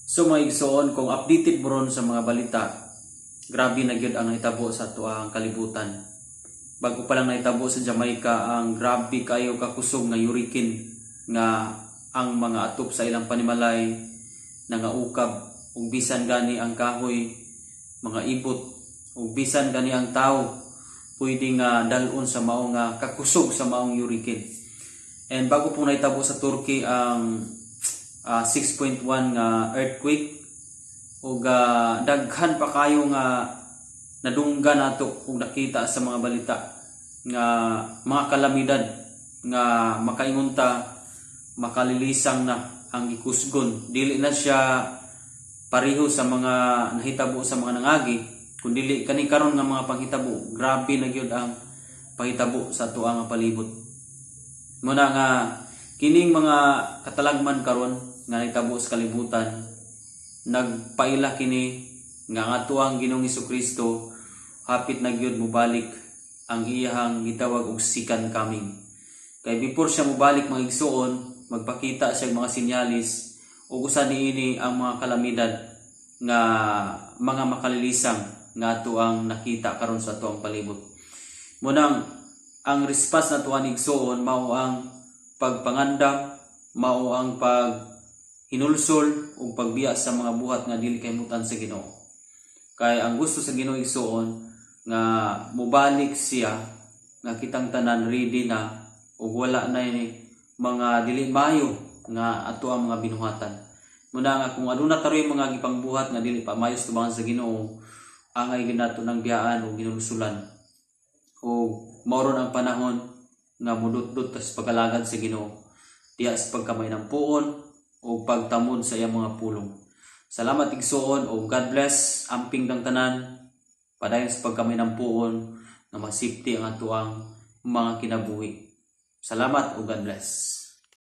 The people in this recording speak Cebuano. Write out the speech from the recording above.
So mga igsoon, kung updated mo ron sa mga balita, grabe na gyud ang nahitabo sa atoang kalibutan. Bago pa lang nahitabo sa Jamaica ang grabe kayo kakusog nga hurricane nga ang mga atop sa ilang panimalay nangaukab ug bisan gani ang kahoy, mga ibot ug bisan gani ang tao pwede nga dalon sa mao nga kakusog sa maong hurricane. And bago pong nahitabo sa Turkey ang 6.1 nga earthquake ug daghan pa kayo nga nadunggan nato ug nakita sa mga balita nga mga kalamidad nga makaingon ta makalilisang na ang gikusgon. Dili na siya pareho sa mga nahitabo sa mga nangagi, kundili kani karon nga mga panghitabo, grabe na gyud ang panghitabo sa atoang nga palibot. Muna nga kining mga katalagman karon nga nahitabo sa kalibutan, nagpaila kini nga ang atoang Ginoong Kristo hapit na gyud mobalik ang iyahang gitawag og second coming. Kay before siya mobalik, mga igsuon, magpakita siya og mga sinyalis ug usa niini ang mga kalamidad nga mga makalilisang nga ato ang nakita karon sa atoang palibot. Munang ang response nato ani, igsuon, mao ang pagpangandam, mao ang pag hinulsol ug pagbiya sa mga buhat nga dili kay sa Ginoo. Kay ang gusto sa Ginoo, igsuon, nga mobalik siya nga kitang tanan ready na ug wala na ini mga dili mayo nga ato ang mga binuhatan. Muna nga kung aduna taroy mga gipangbuhat nga dili pa mayo sa tubangan sa Ginoo, angay ginato ng biyaan o ginulsulan. O mao ron ang panahon nga mudutdot tas pag-alagad sa Ginoo diha sa pagkamahinampuon o pagtamod sa iyang mga pulong. Salamat, igsuon, o God bless. Amping tang tanan, padayon sa pagkamahinampuon nga masipti ang atoang mga kinabuhi. Salamat o God bless.